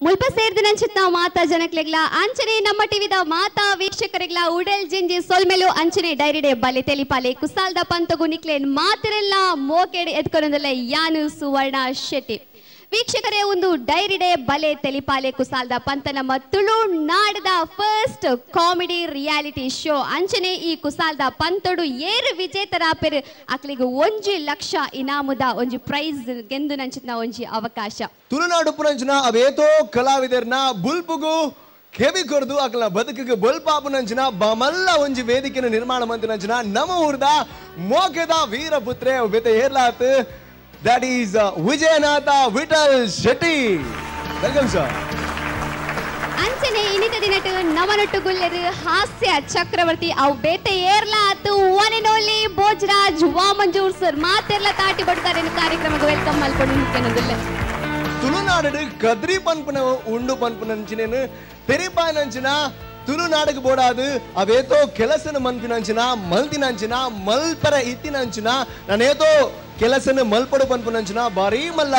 ಮುಲ್ಪ ಸೇರ್ದಿನಂಚಿತ್ನ ಮಾತಾ ಜನಕ್ಲೆಗ್ಲ ಅಂಚನೆ ನಮ್ಮ ಟಿವಿದ ಮಾತಾ ವೀಕ್ಷಕರಿಗ್ಲ ಉಡಲ್ ಜಿಂಜಿ ಸೊಲ್ಮೆಲು ಅಂಚನೆ ಡೈರಿ ಡೇ ಬಲೆ ತೆಲಿಪಾಲೆ ಕುಸಾಲ್ದ ಪಂತಗು ನಿಕ್ಲೇನ್ ಮಾತಿರೆಲ್ಲ ಮೋಕೆಡ್ ಎದ್ಕೊನದಲ್ಲ ಯಾನು ಸುವರ್ಣ ಶೆಟ್ಟಿ. ವೀಕ್ಷಕರೇ, ಒಂದು ಡೈರಿ ಡೇ ಬಲೆ ತೆಲಿಪಾಲೆ ಕುಸಾಲ್ದ ಪಂತ ನಮ್ಮ ತುಳುನಾಡದ ಫಸ್ಟ್ ಕಾಮಿಡಿ ರಿಯಾಲಿಟಿ ಶೋ. ಅಂಚನೆ ಈ ಕುಸಾಲ್ದ ಪಂತೊಡು ಏರು ವಿಜೇತರ ಪೆರು ಅಕ್ಲಿಗೆ 1 ಲಕ್ಷ ಇನಾಮುದ ಒಂಜಿ ಪ್ರೈಸ್ ಗೆಂದು ನಂಚಿನ ಒಂಜಿ ಅವಕಾಶ. ತುಳುನಾಡು ಪುನಂಚಿನ ಅವೇತೋ ಕಲಾವಿದರ್ನ ಬುಲ್ಪುಗು ಕೆವಿ ಕೊರ್ದು ಅಕ್ಲ ಬದುಕಿಗೆ ಬೊಲ್ಪಾಪುನಂಚಿನ ಬಮಲ್ಲ ಒಂಜಿ ವೇದಿಕೆನ ನಿರ್ಮಾಣ ಮಂತಿನಂಚಿನ ನಮ್ಮ ಊರ್ದ ಮೋಕೆದ ವೀರಪುತ್ರೆ ಬೆತೆ ಏರ್ಲಾತ್. That is Vijayanatha Vittal Shetty. Welcome sir. ಅಂಚನೆ ಇನ್ನಿತ ದಿನಟು ನಮನೊಟ್ಟು ಗುಲ್ಲೆರು ಹಾಸ್ಯ ಚಕ್ರವರ್ತಿ ಅವು ಬೇತೆ ಏರ್ಲಾತು one and only Bhojraj Vamanjoor sir ಮಾತೆರ್ಲ ತಾಟಿ ಬಡ್ತಾರೆ ಕಾರ್ಯಕ್ರಮಕ್ಕೆ welcome ಮಲ್ಕೊಂಡು ನಿಂತೇನೊಂದುಲ್ಲೆ. ತುಳುನಾಡು ಕದ್ರಿ ಪನ್ಪುನ ಉಂಡು ಪನ್ಪುನಂಚಿನೇನು ತೆರಿಪಾಯನಂಚಿನ ತುಳುನಾಡಿಗೆ ಬೋಡಾದು ಅವೇತೋ ಕೆಲಸನ ಮನ್ಪಿನಂಚಿನ ಮಲ್ದಿನಂಚಿನ ಮಲ್ಪರ ಇತ್ತಿನಂಚಿನ ನಾನೇತೋ ಕೆಲಸನ ಮಲ್ಪಡು ಪನ್ಪುನಂಚಿನ ಬಾರೀ ಮಲ್ಲ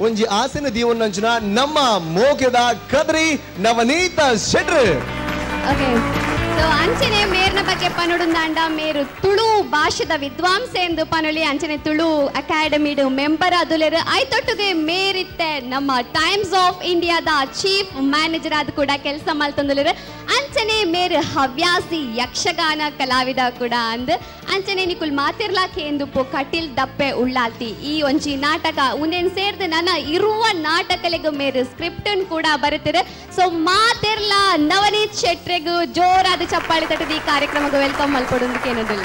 ಒಂಜಿ ಆಸನ ದೀವನ್ನಂಚಿನ ನಮ್ಮ ಮೋಕೆದ ಕದ್ರಿ ನವನೀತ ಶೆಟ್ರು. ಓಕೆ, ಸೊ ಅಂಚನೆ ಮೇರ್ನ ಬಗ್ಗೆ ಪನುಡುಂದಾಂಡ ಮೇರು ತುಳು ಭಾಷೆದ ವಿದ್ವಾಂಸೆ ಎಂದು ಪನುಳಿ ಅಂಚನೆ ತುಳು ಅಕಾಡೆಮಿಡು ಮೆಂಬರ್ ಅದುಲೆರು ಐತೊಟ್ಟಿಗೆ ಮೇರಿತ್ತೆ ನಮ್ಮ ಟೈಮ್ಸ್ ಆಫ್ ಇಂಡಿಯಾದ ಚೀಫ್ ಮ್ಯಾನೇಜರ್ ಆದ ಕೂಡ ಕೆಲಸ ಮಲ್ತಂದುಲೆರು. ಅಂಚನೆ ಮೇರು ಹವ್ಯಾಸಿ ಯಕ್ಷಗಾನ ಕಲಾವಿದ ಕೂಡ ಅಂದ್ ಅಂಚನೆ ನಿಕುಲ್ ಮಾತಿರ್ಲಾಕೆ ಎಂದು ಪೋ ಕಟಿಲ್ ದಪ್ಪೆ ಉಳ್ಳಾಲ್ತಿ ಈ ಒಂಜಿ ನಾಟಕ ಉಂದೇನ್ ಸೇರ್ದು ನನ್ನ ಇರುವ ನಾಟಕಲೆಗು ಮೇರು ಸ್ಕ್ರಿಪ್ಟ್ ಕೂಡ ಬರುತ್ತಾರೆ. ಸೊ ಮಾತಿರ್ಲಾ ನವನೀತ್ ಶೆಟ್ರೆಗು ಜೋರಾದ ಚಪ್ಪಾಳಿ ತಟ್ಟದ ಈ ಕಾರ್ಯಕ್ರಮಕ್ಕೆ welcome ಮಲ್ಪಡೊಂದಕ್ಕೇನದಿಲ್ಲ.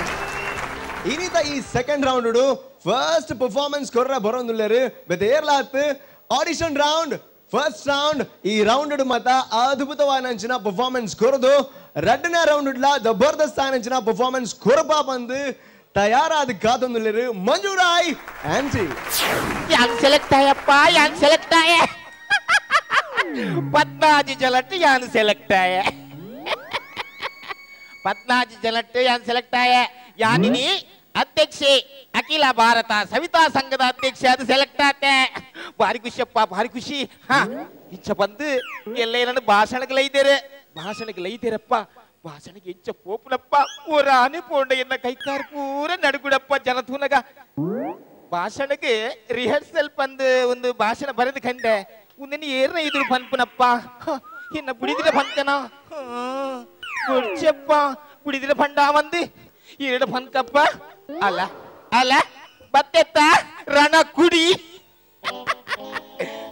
ಇನ್ನಿತ ಈ ಸೆಕೆಂಡ್ ರೌಂಡ್ ಫಸ್ಟ್ ಪರ್ಫಾರ್ಮೆನ್ಸ್ ಕೊರ್ರ ಬರೋಂದುಲ್ಲೇರು ಬೆತೆ ಏರ್ಲಾತ್ ಆಡಿಷನ್ ರೌಂಡ್ ಫಸ್ಟ್ ರೌಂಡ್. ಈ ರೌಂಡ್ ಮತ ಅದ್ಭುತವಾದ ಪರ್ಫಾರ್ಮೆನ್ಸ್ ಕೊರದು ರಡ್ಡನೇ ರೌಂಡ್ ಜಬರ್ದಸ್ತ್ ಆನಂಚಿನ ಪರ್ಫಾರ್ಮೆನ್ಸ್ ಕೊರಪಾ ಬಂದು ತಯಾರಾದ ಕಾತೊಂದುಲ್ಲೇರು ಮಂಜುರಾಯ್ ಆಂಟಿ. ಯಾನ್ ಸೆಲೆಕ್ಟ್ ಆಯಪ್ಪ, ಯಾನ್ ಸೆಲೆಕ್ಟ್ ಆಯ, 14 ಜನಟ್ಟು ಯಾನ್ ಸೆಲೆಕ್ಟ್ ಆಯ, 14 ಜನಟ್ಟು ಯಾನ್ ಸೆಲೆಕ್ಟ್ ಆಯ. ಯಾನಿನಿ ಅಧ್ಯಕ್ಷೆ ಅಖಿಲ ಭಾರತ ಸವಿತಾ ಸಂಘದ ಅಧ್ಯಕ್ಷೆ ಅದು ಸೆಲೆಕ್ಟ್ ಆತೆ. ಭಾರಿ ಖುಷಿಯಪ್ಪ, ಭಾರಿ ಖುಷಿ. ಹಾ, ಇಚ್ಛ ಬಂದು ಎಲ್ಲ ಏನನ್ನು ಭಾಷಣಕ್ಕೆ ಲೈದೇರೆ, ಭಾಷಣಕ್ಕೆ ಲೈದೇರಪ್ಪ, ಭಾಷಣಕ್ಕೆ ಎಂಚ ಪೋಪುನಪ್ಪ ಪೂರಾನೆ ಪೋಂಡ ಎನ್ನ ಕೈಕಾರು ಪೂರ ನಡುಗುಡಪ್ಪ ಜನ ತೂನಗ. ಭಾಷಣಕ್ಕೆ ರಿಹರ್ಸಲ್ ಬಂದು ಒಂದು ಭಾಷಣ ಬರೆದು ಕಂಡೆ ಒಂದಿನ ಏರ್ನ ಇದ್ರು ಪನ್ಪುನಪ್ಪ ಎನ್ನ ಬುಡಿದಿರ ಪಂಕನ ಕುಡ್ಚಪ್ಪ ಬುಡಿದಿರ ಪಂಡ ಬಂದು ಎರಡು ಪಂಕಪ್ಪ ಅಲ್ಲ ಅಲ್ಲ ಬತ್ತೆತ್ತ ರಣ ಕುಡಿ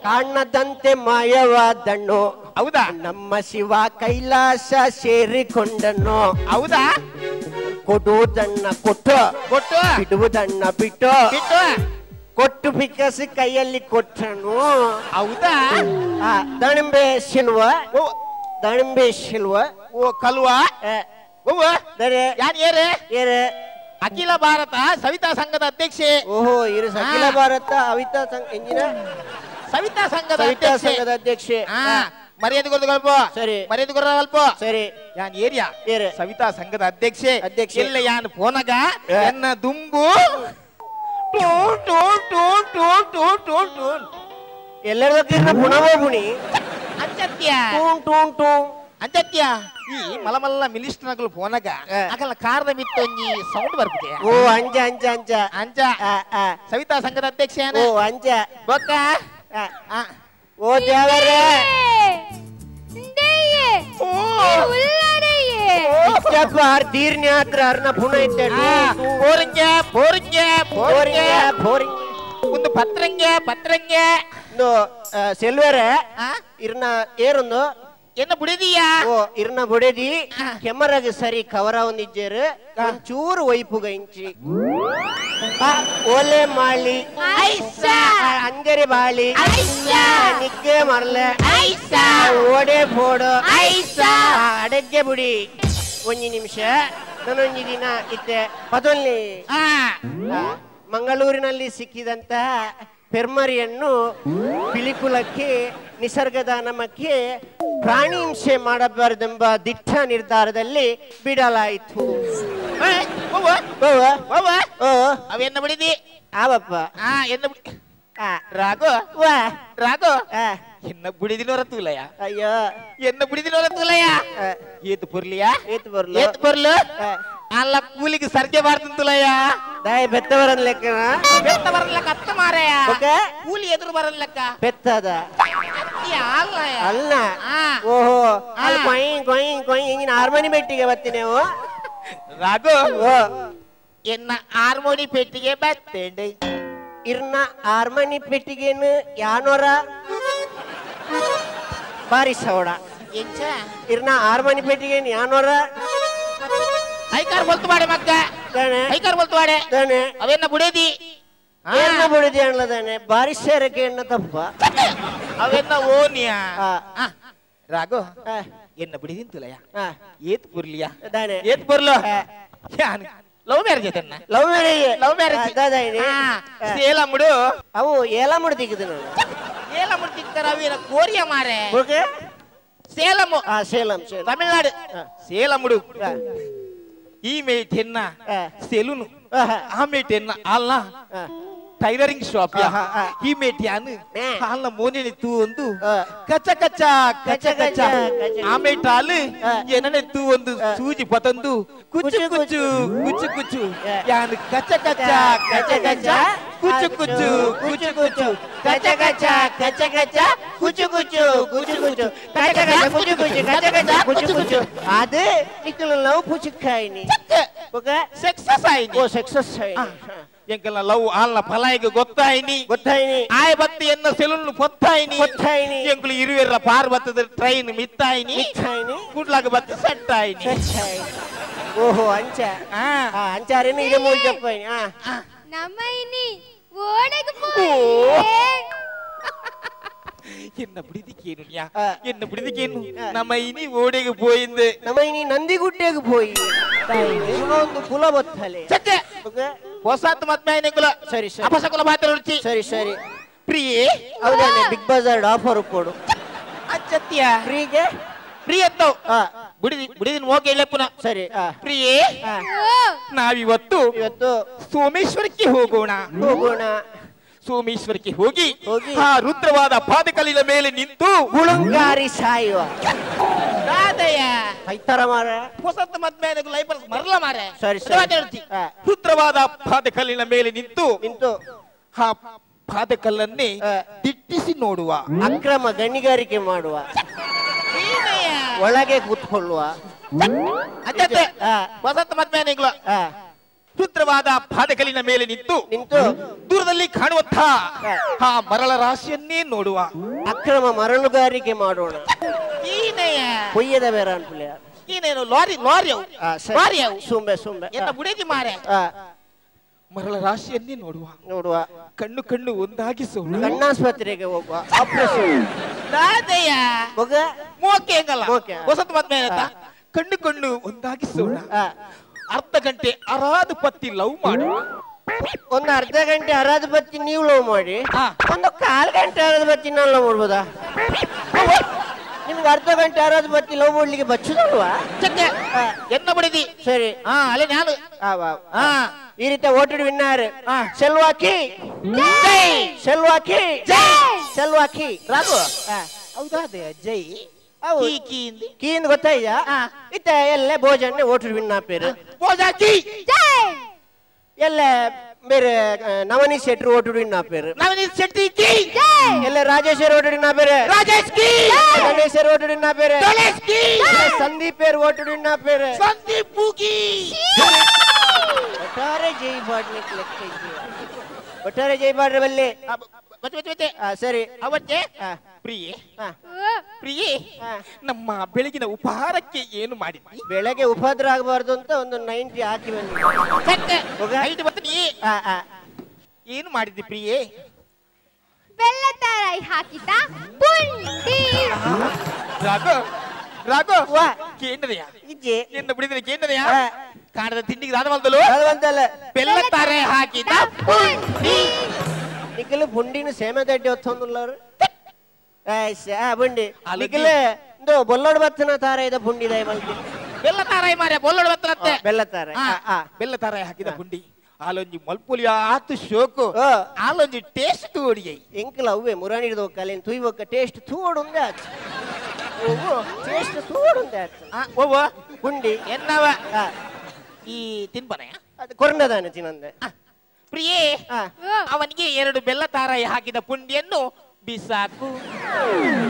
ಕಾಣದಂತೆ ಮಾಯವಾದನು. ಹೌದಾ? ನಮ್ಮ ಶಿವ ಕೈಲಾಸ ಸೇರಿಕೊಂಡನು. ಹೌದಾ? ಕೊಡುವುದನ್ನ ಕೊಟ್ಟು ಕೊಟ್ಟು ಬಿಡುವುದನ್ನ ಬಿಟ್ಟು ಬಿಟ್ಟು ಕೊಟ್ಟು ಬಿಕ್ಕಸಿ ಕೈಯಲ್ಲಿ ಕೊಟ್ಟನು. ಹೌದಾ? ದಾಳಿಂಬೆ ಸಿಲ್ವ, ದಾಳಿಂಬೆ ಸಿಲ್ವ ಓ ಕಲ್ವಾ ಅಖಿಲ ಭಾರತ ಸವಿತಾ ಸಂಘದ ಅಧ್ಯಕ್ಷೆ. ಓಹೋ, ಇರು ಅಖಿಲ ಭಾರತ ಸವಿತಾ ಸಂಘ ಎಂಜಿನ ಸವಿತಾ ಸಂಘದ ಸವಿತಾ ಸಂಘದ ಅಧ್ಯಕ್ಷೆ. ಮರ್ಯಾದೆ ಕೊರದು ಸರಿ, ಮರ್ಯಾದೆ ಕೊರಲ್ಪ ಸರಿ. ಯಾನ್ ಏರಿಯಾ ಸವಿತಾ ಸಂಘದ ಅಧ್ಯಕ್ಷೆ ಅಧ್ಯಕ್ಷೆ ಇಲ್ಲ ಯಾನ್ ಪೋನಗ ಎನ್ನ ದುಂಬು two two two two two two two ಎಲ್ಲರ ಪುಣವೋಗುಣಿ ಅಂಚತ್ಯ two two two ಅಂಚತ್ಯ. ಈ ಮಲಮಲ್ಲ ಮಿನಿಸ್ಟರ್ಗಳು ಫೋನಾಗ ಅಕಲ ಕಾರದ ಮಿತ್ತೊಂಜಿ ಸೌಂಡ್ ಬರ್ತಿದೆ. ಓ ಅಂಜ ಅಂಜ ಅಂಜ ಅಂಜ ಸವಿತಾ ಸಂಘದ ಅಧ್ಯಕ್ಷ. ಓ ಅಂಜ ಬೊಕ್ಕ ಓ ದೇವರೇ ಒಂದು ಪತ್ರಂಗ ಪತ್ರಂಗ ಸೆಲ್ವರ ಇರ್ನ ಏರೊಂದು ಎನ್ನ ಬುಡಿದಿಯಾ? ಓ ಇರ್ನ ಬುಡಿದಿ ಕೆಮರಾಗ ಸರಿ ಕವರ ಒಂದಿಜ್ಜೇರು ಒಂಚೂರು ವೈಪುಗ ಇಂಚಿ ಓಲೆ ಮಾಳಿ ಅಂಗರಿ ಬಾಳಿ ನಿಕ್ಕೆ ಮರ್ಲೆ ಓಡೆ ಫೋಡು ಅಡಗ್ಗೆ ಬುಡಿ. ಒಂಜಿ ನಿಮಿಷ ನಾನೊಂಜಿ ದಿನ ಇತ್ತೆ ಪದೊಲ್ಲಿ ಮಂಗಳೂರಿನಲ್ಲಿ ಸಿಕ್ಕಿದಂತಹ ಪೆರ್ಮರಿಯನ್ನು ಪಿಲಿಕುಲಕ್ಕೆ ನಿಸರ್ಗದ ನಮಕ್ಕೆ ಪ್ರಾಣಿ ಹಿಂಸೆ ಮಾಡಬಾರದೆಂಬ ದಿಟ್ಟ ನಿರ್ಧಾರದಲ್ಲಿ ಬಿಡಲಾಯಿತು. ಅವೆನ್ನ ಬಿಡಿದಿ ಆವಪ್ಪ ರಾಘು ರಾಘು ಎನ್ನ ಬಿಡಿದಿನವರ ತೂಲಯ್ಯ. ಅಯ್ಯೋ ಎನ್ನ ಬಿಡಿದಿನವರ ತೂಲಯ್ಯ. ಏತು ಪೊರ್ಲಿಯಾ ಏತು ಬರ್ಲು ಏತು ಪೊರ್ಲು ಅಲ್ಲ ಕೂಲಿಗೆ ಸರ್ಗೆ ಬಾರ್ದು ತುಲಯ್ಯ. ದಾಯ ಬೆತ್ತ ಬರನ್ ಲೆಕ್ಕನ ಬೆತ್ತ ಬರನ್ ಲೆಕ್ಕ ಅತ್ತ ಮಾರಯ್ಯ. ಕೂಲಿ ಎದುರು ಬರನ್ ಲೆಕ್ಕ ಬೆತ್ತದ ಅಲ್ಲ. ಓಹೋ ಅಲ್ಲಿ ಕೊಯ್ ಕೊಯ್ ಕೊಯ್ ಹಿಂಗಿನ ಹಾರ್ಮೋನಿ ಪೆಟ್ಟಿಗೆ ಬತ್ತೀನೇವು ರಾಘು. ಎನ್ನ ಹಾರ್ಮೋನಿ ಪೆಟ್ಟಿಗೆ ಬತ್ತೇಂಡೆ ಇರ್ನ ಹಾರ್ಮೋನಿ ಪೆಟ್ಟಿಗೇನು ಯಾನೋರ ಬಾರಿಸೋಡ ಇರ್ನ ಹಾರ್ಮೋನಿ ಪೆಟ್ಟಿಗೇನು ಯಾನೋರ ಐಕಾರ್ ಬಲ್ತು ಬಾಡೆ ಮಕ್ಕ ಐಕಾರ್ ಬಲ್ತು ಬಾಡೆ ಅವೆನ್ನ ಬುಡೇದಿ ಎನ್ನ ಬುಡೇದಿ ಅನ್ಲದಾನೆ ಬಾರಿಸೇರಕ್ಕೆ ಎಣ್ಣ ತಪ್ಪ ಅವೆನ್ನ ಓನಿಯ ರಾಘು ಎನ್ನ ಬಿಡಿದಿನ್ ತುಲಯ್ಯ. ಏತ್ ಪುರ್ಲಿಯ ಏತ್ ಪುರ್ಲು ಲವ್ ಮ್ಯಾರೇಜ್ ಐತನ್ನ love marriage love marriage ಸೇಲಮ್ಮಡು ಅವು ಏಲಮ್ಮಡು ತಿಕ್ಕಿದ ನಾನು ಏಲಮ್ಮಡು ತಿಕ್ತಾರ ಅವೇನ ಕೋರಿಯ ಮಾರೆ ಸೇಲಮ್ಮು ಸೇಲಂ ತಮಿಳ್ನಾಡು ಸೇಲಮ್ಮಡು ಈ ಮೇಟ್ ಎನ್ನ ಸೆಲೂನು ಆ ಮೇಟ್ ಎನ್ನ ಅಲ್ಲ ಟೈಲರಿಂಗ್ ಶಾಪ್ ಈ ಮೇಟ್ ಯಾನು ಅಲ್ಲ ಮೋನೆ ತೂ ಒಂದು ಕಚ್ಚ ಕಚ್ಚ ಕಚ್ಚ ಕಚ್ಚ ಆ ಮೇಟ್ ಹಾಲು ಏನನೆ ತೂ ಒಂದು ಸೂಜಿ ಪತಂದು ಕುಚ್ಚು ಕುಚ್ಚು ಕುಚ್ಚು ಕುಚ್ಚು ಯಾನು ಕಚ್ಚ ಕಚ್ಚ ಕಚ್ಚ ಕಚ್ಚ ಕುಚ್ಚು ಕುಚ್ಚು ಕುಚ್ಚು ಕುಚ್ಚು ಕಚ್ಚ ಕಚ್ಚ ಕಚ್ಚ ಕಚ್ಚ ಕುಚ್ಚು ಕುಚ್ಚು ಕುಚ್ಚು ಕುಚ್ಚು ಕಚ್ಚ ಕಚ್ಚ ಕುಚ್ಚು ಕುಚ್ಚು ಕಚ್ಚ ಕಚ್ಚ ಕುಚ್ಚು ಕುಚ್ಚು ಅದು ನಿಕ್ಕಲು ಲವ್ ಪುಚುಕಾಯಿನಿ ಸಕ್ಸಸ್ ಆಯ್ನಿ. ಓ ಸಕ್ಸಸ್ ಆಯ್ನಿ ಎಂಕಲ್ಲ ಲವ್ ಆಲ್ನ ಫಲಾಯಿಗೆ ಗೊತ್ತಾಯ್ನಿ ಗೊತ್ತಾಯ್ನಿ ಆಯ್ ಬತ್ತಿ ಎನ್ನ ಸೆಲೂನ್ ಪೊತ್ತಾಯ್ನಿ ಪೊತ್ತಾಯ್ನಿ ಎಂಕುಲು ಇರುವೆರ ಪಾರ್ ಬತ್ತದ ಟ್ರೈನ್ ಮಿತ್ತಾಯ್ನಿ ಮಿತ್ತಾಯ್ನಿ ಕುಡ್ಲಾಗ ಬತ್ತಿ ಸೆಟ್ ಆಯ್ನಿ. ಓಹೋ ಅಂಚ ಅಂಚಾರೇನು ಇದೆ ಮೂಲ ಜಪ್ಪಾಯ್ನಿ. ನಮ್ಮೈನಿ ಓಡಗ ಪೋಯಿ ಎನ್ನ ಬಿಡಿದಿಕ್ಕೇನು ಎನ್ನ ಬಿಡಿದಿಕ್ಕೇನು ನಮ್ಮ ಇನಿ ಓಡೆಗೆ ಪೋಯಿಂದೆ ನಮ್ಮ ಇನಿ ನಂದಿಗುಡ್ಡೆಗೆ ಪೋಯಿ ಒಂದು ಕುಲ ಬತ್ತಲೆ ಹೊಸತ್ ಮದ್ಮೆ ಕುಲ ಸರಿ ಸರಿ ಅಪಸಕುಲ ಮಾತ್ರ ರುಚಿ ಸರಿ ಸರಿ ಪ್ರಿಯೇ ಹೌದಾನೆ ಬಿಗ್ ಬಜಾರ್ ಆಫರ್ ಕೊಡು ಅಚ್ಚತ್ಯ ಫ್ರೀಗೆ ಪ್ರಿಯ ಎತ್ತವು ಬಿಡಿದಿ ಬಿಡಿದಿನ ಹೋಗಿ ಹೇಳಪ್ಪನ ಸರಿ ಪ್ರಿಯೇ ನಾವಿವತ್ತು ಇವತ್ತು ಸೋಮೇಶ್ವರಕ್ಕೆ ಹೋಗೋಣ ಹೋಗೋಣ. ಸೋಮೇಶ್ವರಕ್ಕೆ ಹೋಗಿ ಆ ರುದ್ರವಾದ ಪಾದಕಲ್ಲಿನ ಮೇಲೆ ನಿಂತು ಗುಳುಂಗಾರಿ ಸಾಯುವ ಹೊಸತ್ ಮದ್ಮೆ ಮರಲ ಮಾರೆ ಸರಿ ಸರಿ ರುದ್ರವಾದ ಪಾದಕಲ್ಲಿನ ಮೇಲೆ ನಿಂತು ನಿಂತು ಆ ಪಾದಕಲ್ಲನ್ನೇ ದಿಟ್ಟಿಸಿ ನೋಡುವ ಅಕ್ರಮ ಗಣಿಗಾರಿಕೆ ಮಾಡುವ ಒಳಗೆ ಕೂತ್ಕೊಳ್ಳುವ ಹೊಸತ್ ಮದ್ಮೆ ರುದ್ರವಾದ ಪಾದಕಲ್ಲಿನ ಮೇಲೆ ನಿಂತು ನಿಂತು ದೂರದಲ್ಲಿ ಕಾಣುವಂತಹ ಆ ಮರಳ ರಾಶಿಯನ್ನೇ ನೋಡುವ ಅಕ್ರಮ ಮರಳುಗಾರಿಕೆ ಮಾಡೋಣ. ಕೊಯ್ಯದ ಬೇರೆ ಲಾರಿ ಲಾರಿ ಲಾರಿ ಸುಂಬೆ ಸುಂಬೆ ಎನ್ನ ಬುಡೇದಿ ಮಾರೆ ಮರಳ ರಾಶಿಯನ್ನೇ ನೋಡುವ ನೋಡುವ ಕಣ್ಣು ಕಣ್ಣು ಒಂದಾಗಿಸೋಣ ಕಣ್ಣಾಸ್ಪತ್ರೆಗೆ ಹೋಗುವ ಆಪರೇಷನ್ ಹೊಸತ್ ಮದ್ಮೆ ಕಣ್ಣು ಕಣ್ಣು ಒಂದಾಗಿಸೋಣ ಅರ್ಧ ಗಂಟೆ ಅರಾದು ಪತ್ತಿ ಲವ್ ಮಾಡುವ ಒಂದು ಅರ್ಧ ಗಂಟೆ ಅರಾದು ಬತ್ತಿ ನೀವು ಲವ್ ಮಾಡಿ ಒಂದು ಕಾಲು ಗಂಟೆ ಅರಾದು ಬತ್ತಿ ನಾನು ಲವ್ ಮಾಡ್ಬೋದಾ? ನಿಮ್ಗೆ ಅರ್ಧ ಗಂಟೆ ಅರಾದು ಬತ್ತಿ ಲವ್ ಮಾಡ್ಲಿಕ್ಕೆ ಬಚ್ಚುದಲ್ವಾ? ಎನ್ನ ಬಿಡಿದಿ ಸರಿ ಅಲ್ಲೇ ನಾನು ಈ ರೀತಿ ಓಟೆಡ್ ವಿನ್ನರ್ ಸೆಲ್ವಾಕಿ ಸೆಲ್ವಾಕಿ ಸೆಲ್ವಾಕಿ ರಾಘು. ಹೌದಾ ಜೈ ಕೀಂದ್ ಗೊತ್ತಾಯ್ಯಾ? ಇತ್ತ ಎಲ್ಲ ಭೋಜನ ಓಟೆಡ್ ವಿನ್ ಪೇರು ಎಲ್ಲ ಬೇರೆ ನವನೀತ್ ಶೆಟ್ರು ಓಟೆಡ್ ವಿನ್ ಪೇರು ನವನೀತ್ ಶೆಟ್ಟಿ ಎಲ್ಲ ರಾಜೇಶ್ವರ್ ಓಟೆಡ್ ವಿನ್ ಪೇರು ರಾಜೇಶ್ ಗಣೇಶ್ವರ್ ಓಟೆಡ್ ವಿನ್ ಪೇರು ಗಣೇಶ್ ಸಂದೀಪ್ ಪೇರು ಓಟೆಡ್ ವಿನ್ ಪೇರು ಸಂದೀಪ್ ಬೂಗಿ ಒಟ್ಟಾರೆ ಜೈ ಬಾಡ್ಲಿಕ್ಕೆ ಲೆಕ್ಕ ಒಟ್ಟಾರೆ ಜೈ ಬಾಡ್ರೆ ಬಲ್ಲಿ ಸರಿ ಅವತ್ತೆ ಪ್ರಿಯೆ ಪ್ರಿಯೆ ನಮ್ಮ ಬೆಳಗಿನ ಉಪಹಾರಕ್ಕೆ ಏನು ಮಾಡಿದ್ವಿ? ಬೆಳಗ್ಗೆ ಉಪದ್ರ ಆಗಬಾರ್ದು ಅಂತ ಒಂದು 90 ಹಾಕಿ ಬಂದೆ. ಏನು ಮಾಡಿದ್ದಿ ಪ್ರಿಯೆ? ಬೆಲ್ಲ ತಾರಾಯಿ ಹಾಕಿದ ಪುಂಡಿ. ರಾಘು ರಾಘು ಕೇಂದ್ರಯಾ ಎನ್ನ ಬಿಡಿದ್ರೆ ಕೇಂದ್ರಯಾ ಕಾಣದ ತಿಂಡಿಗೆ ರಾಧವಲ್ದಲು ಬೆಲ್ಲ ತಾರೆ ಹಾಕಿದ ಪುಂಡಿ. ನಿಖಿಲ್ ಪುಂಡಿನ ಸೇಮೆ ದಡ್ಡಿ ಹೊತ್ತೊಂದುಲ್ಲಾರು ಬುಂಡಿ ನಿಖಿಲ್ ಇಂದು ಬೊಲ್ಲೋಡ್ ಬತ್ತನ ತಾರ ಇದ ಪುಂಡಿ ದಯ ಮಲ್ತಿ ಬೆಲ್ಲ ತಾರಾಯಿ ಮಾರ್ಯ ಬೊಲ್ಲೋಡ್ ಬತ್ತನತ್ತೆ ಬೆಲ್ಲ ತಾರ ಬೆಲ್ಲ ತಾರಾಯಿ ಹಾಕಿದ ಪುಂಡಿ ಆಲೊಂಜಿ ಮಲ್ಪುಲಿ ಆತು ಶೋಕು ಆಲೊಂಜಿ ಟೇಸ್ಟ್ ತೋಡಿಯೈ ಎಂಕಲ ಅವ್ವೆ ಮುರಾಣಿದ ಕಲೆನ್ ತುಯ್ಬೊಕ್ಕ ಟೇಸ್ಟ್ ತೋಡುಂದೆ ಆಚ್ ಟೇಸ್ಟ್ ತೋಡುಂದೆ ಆಚ್ ಓವ ಪುಂಡಿ ಎನ್ನವ ಈ ತಿನ್ಪನೆ ಅದು ಕೊರ್ನದಾನೆ ತಿನ್ನಂದೆ ಪ್ರಿಯೇ ಅವನಿಗೆ ಎರಡು ಬೆಲ್ಲ ತಾರಾಯಿ ಹಾಕಿದ ಪುಂಡಿಯನ್ನು ಬಿಸಾಕು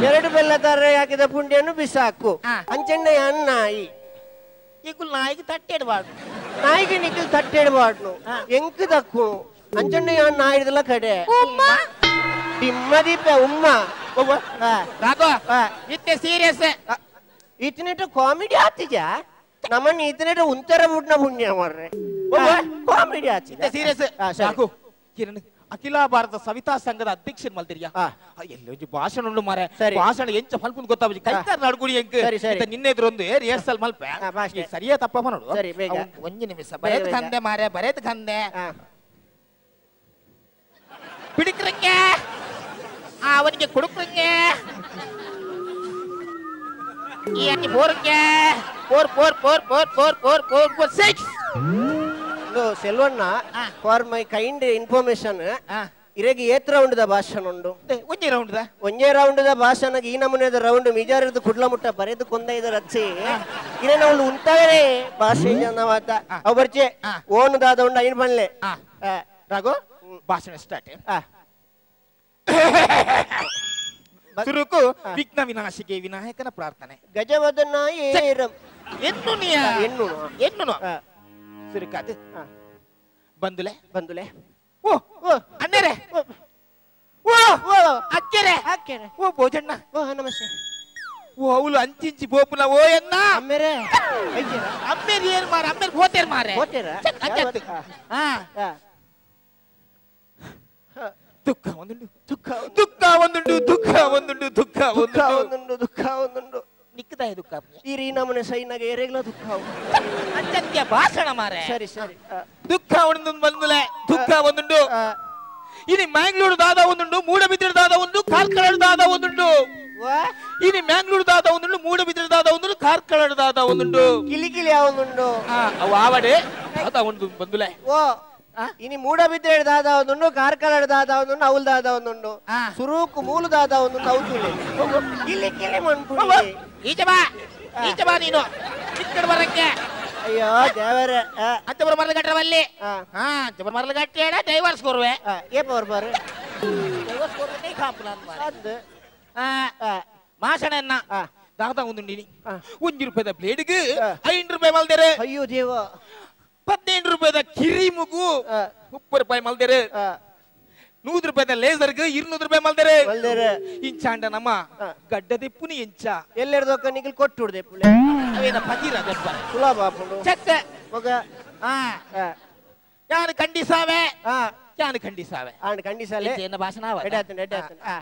ಎರಡು ಬೆಲ್ಲ ತಾರಾಯಿ ಹಾಕಿದ ಪುಂಡಿಯನ್ನು ಬಿಸಾಕು ಅಂಚೆಣ್ಣೆಯ ನಾಯಿ ಈಗ ನಾಯಿಗೆ ತಟ್ಟೆಡಬಾರ್ದು ನಾಯಿಗೆ ನಿಖಿಲ್ ತಟ್ಟೆಡಬಾರ್ದು ಎಂಕ್ ದಕ್ಕು ಅಂಚೆಣ್ಣೆಯ ನಾಯಿದಲ್ಲ ಕಡೆ ದಿಮ್ಮದೀಪ ಉಮ್ಮ ಇತ್ತೆ ಸೀರಿಯಸ್ ಇತನೇಟ ಕಾಮಿಡಿ ಆತಿಜಾ ನಮ್ಮನ್ನ ಇತನೇಟ ಉಂತರ ಬುಡ್ನ ಪುಣ್ಯ ಮಾರ್ರೆ ಕಾಮಿಡಿ ಆತಿದೆ ಸೀರಿಯಸ್ ಸಾಕು ಕಿರಣ್ ಅಖಿಲ ಭಾರತ ಸವಿತಾ ಸಂಘದ ಅಧ್ಯಕ್ಷನ್ ಮಲ್ತಿರಿಯಾ ಎಲ್ಲೊಂಜಿ ಭಾಷಣ ಉಂಡು ಮಾರೆ ಭಾಷಣ ಎಂಚ ಮಲ್ಪುಂದು ಗೊತ್ತಾಪುಜಿ ಕೈಕಾರ್ ನಡ್ಗುಡಿ ಎಂಕ್ ನಿನ್ನೆ ಎದುರೊಂದು ರಿಹರ್ಸಲ್ ಮಲ್ಪೆ ಸರಿಯಾ ತಪ್ಪ ನೋಡು ಒಂಜಿ ನಿಮಿಷ ಬರೇತ್ ಕಂದೆ ಮಾರೆ ಬರೇತ್ ಕಂದೆ பிடிக்கிறீங்க ಅವನಿಗೆ ಕೊಡುಕ್ರಂಗೆ போருங்க 4 4 4 4 4 4 4 4 6 Selvanna for my kind information ಇರೆಗೆ ಏತ್ round the ಭಾಷಣ ಉಂಡು ಒಂಜೇ ರೌಂಡ್ the ಒಂಜೇ ರೌಂಡ್ the ಭಾಷಣ ಈ ನಮೂನೆದ ರೌಂಡ್ ಮಿಜಾರದ ಕುಡ್ಲ ಮುಟ್ಟ ಬರೆದು ಕೊಂದ ಇದ ರಚ್ಚಿ ಇರೇನ ಅವಳು ಉಂತಾವೇ ಭಾಷೆ ಮಾತ ಅವು ಬರ್ಚೆ ಓನು ದಾದ ಉಂಡು ಐನ್ ಪನ್ಲೆ ರಾಘು ಭಾಷಣ ಸ್ಟಾರ್ಟ್ ಸುರುಕು ವಿಘ್ನ ವಿನಾಶಿಗೆ ವಿನಾಯಕನ ಪ್ರಾರ್ಥನೆ ಗಜವದನ ಎನ್ನು ಎನ್ನು ಎನ್ನು ಸುರುಕಾದು ಬಂದುಲೆ ಬಂದುಲೆ ಓ ಓ ಅಣ್ಣರೇ ಓ ಓ ಅಕ್ಕೆರೆ ಅಕ್ಕೆರೆ ಓ ಭೋಜಣ್ಣ ಓ ನಮಸ್ತೆ ಓ ಅವಳು ಅಂಚಿಂಚಿ ಬೋಪುನ ಓ ಎನ್ನ ಅಮ್ಮೆರೆ ಅಮ್ಮೇರಿ ಏನ್ ಮಾರ ಅಮ್ಮೇರಿ ಹೋತೇರ್ ಮಾರೆ ಹೋತೇರ ಹಾ ದುಃಖ ಒಂದುಂಡು ದುಃಖ ದುಃಖ ಒಂದುಂಡು ದುಃಖ ಒಂದುಂಡು ದುಃಖ ದುಃಖ ಒಂದುಂಡು ದುಃಖ ಒಂದುಂಡು ನಿಕ್ಕದಾಯ ದುಃಖ ಈ ರೀ ನಮನೆ ಸೈನಾಗ ಎರೆಗ್ಲ ದುಃಖ ಅಂಚಂತ್ಯ ಭಾಷಣ ಮಾರೆ ಸರಿ ಸರಿ ದುಃಖ ಒಂದೊಂದು ಬಂದುಲೆ ದುಃಖ ಒಂದುಂಡು ಇನಿ ಮ್ಯಾಂಗ್ಳೂರು ದಾದ ಒಂದುಂಡು ಮೂಡಬಿದ್ರೆ ದಾದ ಒಂದು ಕಾರ್ಕಳ ದಾದ ಒಂದುಂಡು ಇನಿ ಮ್ಯಾಂಗ್ಳೂರು ದಾದ ಒಂದುಂಡು ಮೂಡಬಿದ್ರೆ ದಾದ ಒಂದುಂಡು ಕಾರ್ಕಳ ದಾದ ಒಂದುಂಡು ಕಿಲಿ ಕಿಲಿ ಯಾವೊಂದುಂಡು ಅವು ಆವಡೆ ದಾದ ಒಂದು ಬಂದುಲೆ ಓ ಇನಿ ಮೂಡಬಿದ್ರೆ ದಾದ ಒಂದುಂಡು ಕಾರ್ಕಳ ದಾದ ಒಂದುಂಡು ಅವಲ್ ದಾದ ಒಂದುಂಡು ಸುರೂಕು ಮೂಲು ದಾದ ಒಂದುಂಡು ಅವತುಲೆ ಕಿಲಿ ಕಿಲಿ ಮನ್ಪುಡಿ ಈಚೆ ಬಾ ಈಚೆ ಬಾ ನೀನು ಇಕ್ಕಡೆ ಬರಕ್ಕೆ ಅಯ್ಯೋ ದೇವರೇ ಅಂಚಬರ ಮರಲಗಟ್ಟರವಲ್ಲಿ ಹಾ ಅಂಚಬರ ಮರಲಗಟ್ಟೆ ಡೈವರ್ಸ್ ಕೊರುವೆ ಏ ಪವರ್ ಬಾರ್ ಡೈವರ್ಸ್ ಕೊರುವೆ ಕೈ ಕಾಪು ನಾನು ಮಾಷಣನ್ನ ದಾದ ಒಂದುಂಡಿನಿ ಒಂಜಿ ರೂಪಾಯಿದ ಬ್ಲೇಡ್ಗೆ 5 ರೂಪಾಯಿ ಮಲ್ದೇರೆ ಅಯ್ಯೋ ದೇವ 15 ರೂಪಾಯಿದ ಕಿರಿಮುಗು 30 ರೂಪಾಯಿ ಮಲ್ದೇರೆ 100 ರೂಪಾಯಿದ ಲೇಸರ್ಗೆ 200 ರೂಪಾಯಿ ಮಲ್ದೇರೆ ಮಲ್ದೇರೆ ಇಂಚಾಂಡ ನಮ್ಮ ಗಡ್ಡದೆಪ್ಪುನಿ ಎಂಚ ಎಲ್ಲೆರ್ದೊಕ್ಕ ನಿಗಿಲ್ ಕೊಟ್ಟುಡ್ದೆ ಪುಲೆ ಅವೇನ ಪಜೀರ ದೆಪ್ಪ ಸುಲಭ ಆಪುಂಡು ಚೆಕ್ ಒಗ ಆ ಯಾನು ಖಂಡಿಸಾವೆ ಯಾನು ಖಂಡಿಸಾವೆ ಆಂಡ್ ಖಂಡಿಸಾಲೆ ಏನ ಭಾಷಣ ಆವ ಎಡಾತನ ಎಡಾತನ ಆ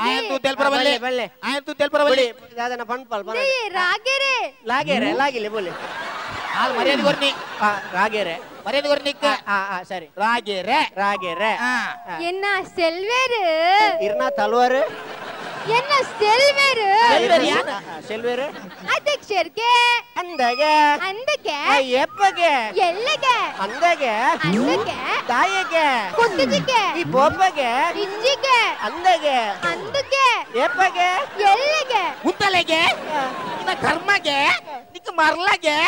ಆಯಂತು ತೆಲ್ಪರವಲ್ಲೆ ಬಲ್ಲೆ ಆಯಂತು ತೆಲ್ಪರವಲ್ಲೆ ದಾದನ ಪನ್ಪಲ್ ಪನ್ ರಾಗೆರೆ ಲಾಗೆರೆ ಲಾಗಿಲೆ ಬೋಲೆ ಆಲ್ ಮರ್ಯಾದೆ ಕೊರ್ನಿ ಆ ರಾಗೆರೆ ಮರ್ಯಾದೆ ಕೊರ್ನಿ ಆ ಆ ಸರಿ ರಾಗೆರೆ ರಾಗೆರೆ ಎನ್ನ ಸೆಲ್ವೇರು ಇರ್ನ ತಲ್ವಾರು ಎನ್ನ ಸೆಲ್ವೇರು ಸೆಲ್ವೇರು ಅಧ್ಯಕ್ಷರಿಗೆ ಅಂದಗೆ ಅಂದಗೆ ಎಪ್ಪಗೆ ಎಲ್ಲಗೆ ಅಂದಗೆ ಅಂದಗೆ ತಾಯಿಗೆ ಕುತ್ತಿಗೆ ಈ ಬೋಪಗೆ ಇಂಜಿಗೆ ಅಂದಗೆ ಅಂದಗೆ ಎಪ್ಪಗೆ ಎಲ್ಲಗೆ ಉತ್ತಲೆಗೆ ಇನ್ನ ಕರ್ಮಗೆ ನಿಕ್ಕ ಮರ್ಲಗೆ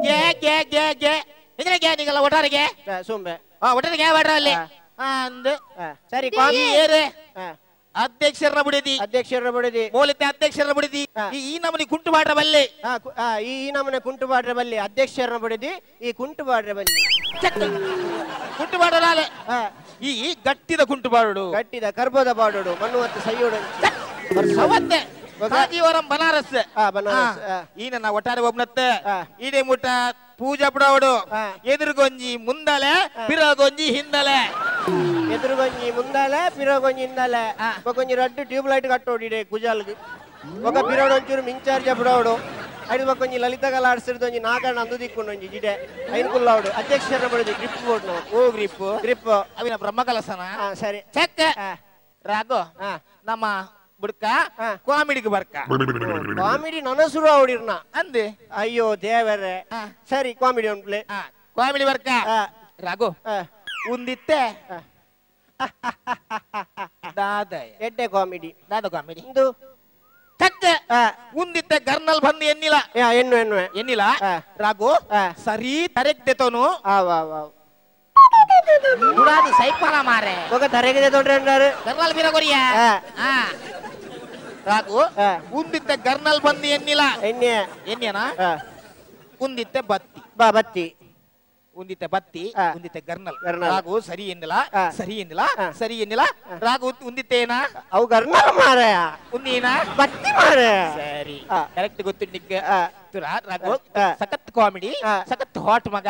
ಗೆ ಗೆ ಗೆ ಗೆ ಎಂದ್ರೆ ಗೆ ನಿಗಲ್ಲ ಒಟಾರಿಗೆ ಸುಂಬೆ ಆ ಒಟಾರಿಗೆ ಒಟಾರಲ್ಲಿ ಅಂದ ಸರಿ ಏರೆ ಅಧ್ಯಕ್ಷರ ಬುಡಿದಿ ಅಧ್ಯಕ್ಷರ ಬುಡಿದಿ ಮೌಲಿತ ಅಧ್ಯಕ್ಷರ ಬುಡಿದಿ ಈ ನಮನಿ ಕುಂಟು ಬಾಡ್ರ ಬಲ್ಲೆ ಈ ನಮನೆ ಕುಂಟು ಬಾಡ್ರ ಬಲ್ಲೆ ಅಧ್ಯಕ್ಷರ ಬುಡಿದಿ ಈ ಕುಂಟು ಬಾಡ್ರ ಬಲ್ಲೆ ಕುಂಟು ಬಾಡಲಾಲೆ ಈ ಗಟ್ಟಿದ ಕುಂಟು ಬಾಡುಡು ಗಟ್ಟಿದ ಕರ್ಬದ ಬಾಡುಡು ಮಣ್ಣು ಮತ್ತು ಸೈಯೋಡು ಅವತ್ತೆ ಕಾಂಜೀವರಂ ಬನಾರಸ್ ಬನಾರಸ್ ಈ ನನ್ನ ಒಟ್ಟಾರೆ ಒಬ್ನತ್ತೆ ಇದೇ ಮುಟ್ಟ ಪೂಜಾ ಬಿಡೋಡು ಎದುರುಗೊಂಜಿ ಮುಂದಲೆ ಪಿರಗೊಂಜಿ ಹಿಂದಲೆ ಎದುರುಗೊಂಜಿ ಮುಂದಲೆ ಪಿರಗೊಂಜಿ ಹಿಂದಲೆ ಒಂಜಿ ರಡ್ಡು ಟ್ಯೂಬ್ ಲೈಟ್ ಕಟ್ಟೋಡಿಡೆ ಕುಜಾಲ್ಗೆ ఒక ಪಿರೋಡು ಒಂಚೂರು ಮಿಂಚಾರ್ಜ ಬಿಡೋಡು ಐದು ಬಕ್ಕೊಂಜಿ ಲಲಿತಕಲಾ ಆಡ್ಸಿರ್ದು ಒಂಜಿ ನಾಗಣ್ಣ ಅಂದು ದಿಕ್ಕೊಂಡು ಒಂಜಿ ಜಿಡೆ ಐನ್ ಕುಲ್ಲಾವಡು ಅಧ್ಯಕ್ಷರ ಬಡಿದು ಗ್ರಿಪ್ ಬೋರ್ಡ್ ನಾವು. ಓ ಗ್ರಿಪ್ ಗ್ರಿಪ್ ಅವಿನ ಬ್ರಹ್ಮಕಲಸನ. ಸರಿ ಚೆಕ್ ರಾಘು ನಮ್ಮ ಬುಡ್ಕ ಕಾಮಿಡಿಗೆ ಬರ್ಕ. ಕಾಮಿಡಿ ನನ್ನ ಶುರು ಆವಡಿರ್ನ ಅಂದೆ. ಅಯ್ಯೋ ದೇವರೇ. ಸರಿ ಕಾಮಿಡಿ ಒಂದು ಪ್ಲೇ. ಕಾಮಿಡಿ ಬರ್ಕ ರಾಘು ಉಂದಿತ್ತೆ ದಾದಯ ಎಡ್ಡೆ ಕಾಮಿಡಿ ದಾದ ಕಾಮಿಡಿ ಇಂದು ಚಕ್ಕ ಉಂದಿತ್ತೆ ಗರ್ನಲ್ ಬಂದು ಎನ್ನಿಲ್ಲ ಎನ್ನು ಎನ್ನುವೆ ಎನ್ನಿಲ್ಲ ರಾಘು ಸರಿ ತರೆಗ್ದೆ ತೋನು ಗುಡಾದು ಸೈಪಾಲ ಮಾರೆ ఒక ತರೆಗಿದೆ ತೊಂದ್ರೆ ಅಂటారు ಗರ್ನಲ್ ಬೀರಗೊರಿಯ. ರಾಘು ಉಂದಿತ್ತೆ ಗರ್ನಲ್ ಬಂದು ಎನ್ನಿಲ್ಲ ಎನ್ನೆ ಎನ್ನೇನಾ ಉಂದಿತ್ತೆ ಬತ್ತಿ ಬಾ ಬತ್ತಿ ಉಂದಿತ್ತೆ ಬತ್ತಿ ಉಂದಿತ್ತೆ ಗರ್ನಲ್ ರಾಘು ಸರಿ ಎನ್ನಿಲ್ಲ ಸರಿ ಎನ್ನಿಲ್ಲ ಸರಿ ಎನ್ನಿಲ್ಲ ರಾಘು ಉಂದಿತ್ತೇನಾ ಅವು ಗರ್ನಲ್ ಮಾರಾಯ ಉಂದಿನಾ ಬತ್ತಿ ಮಾರಾಯ. ಸರಿ ಕರೆಕ್ಟ್ ಗೊತ್ತು ನಿಕ್ಕೆ ತುಲಾ ರಾಘು ಸಖತ್ ಕಾಮಿಡಿ ಸಖತ್ ಹಾಟ್ ಮಗ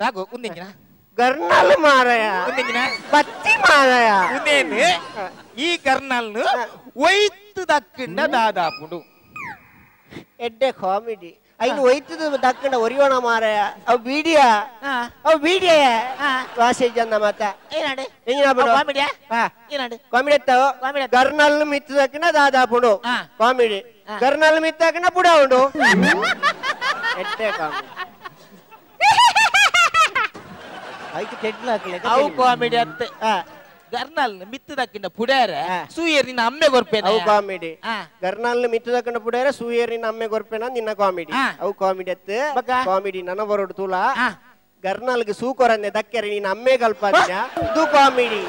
ರಾಘು ಉಂದಿನ ಗರ್ನಲ್ ಮಾರಾಯ ಉಂದಿನ ಬತ್ತಿ ಮಾರಾಯ ಉಂದೇನು ಈ ಗರ್ನಲ್ ಒಯ್ತು ದಕ್ಕಿಂಡ ದಾದಾಪುಡು ಎಡ್ಡೆ ಕಾಮಿಡಿ ಐನು ಒಯ್ತದ ದಕ್ಕಂಡ ಒರಿಯೋಣ ಮಾರಾಯ ಅವು ಬೀಡಿಯ ಅವು ಬೀಡಿಯ ವಾಸೆ ಜನ ಮಾತ ಕಾಮಿಡಿ ಎತ್ತಾವು ಗರ್ನಲ್ ಮಿತ್ತು ದಕ್ಕಿನ ದಾದಾಪುಡು ಕಾಮಿಡಿ ಗರ್ನಲ್ ಮಿತ್ತಾಕಿನ ಬುಡ ಉಂಡು ಎಡ್ಡೆ ಕಾಮಿಡಿ ಐದು ಕೆಡ್ಲ ಅವು ಕಾಮಿಡಿ ಅಂತ ಗರ್ನಲ್ ಮಿತ್ತು ದಕ್ಕಿನ ಪುಡಾರ ಸೂಯರ್ ನಿನ್ನ ಅಮ್ಮೆ ಕೊರ್ಪೇನ ಅವು ಕಾಮಿಡಿ. ಗರ್ನಲ್ ಮಿತ್ತು ದಕ್ಕಿನ ಪುಡಾರ ಸೂಯರ್ ನಿನ್ನ ಅಮ್ಮೆ ಕೊರ್ಪೇನ ನಿನ್ನ ಕಾಮಿಡಿ ಅವು ಕಾಮಿಡಿ ಅತ್ತ ಕಾಮಿಡಿ ನನ್ನ ಬರೋಡು ತೂಲ ಗರ್ನಲ್ಗೆ ಸೂ ಕೊರಂದೆ ದಕ್ಕೆರೆ ನಿನ್ನ ಅಮ್ಮೆ ಕಲ್ಪಾದಿನ ಇದು ಕಾಮಿಡಿ.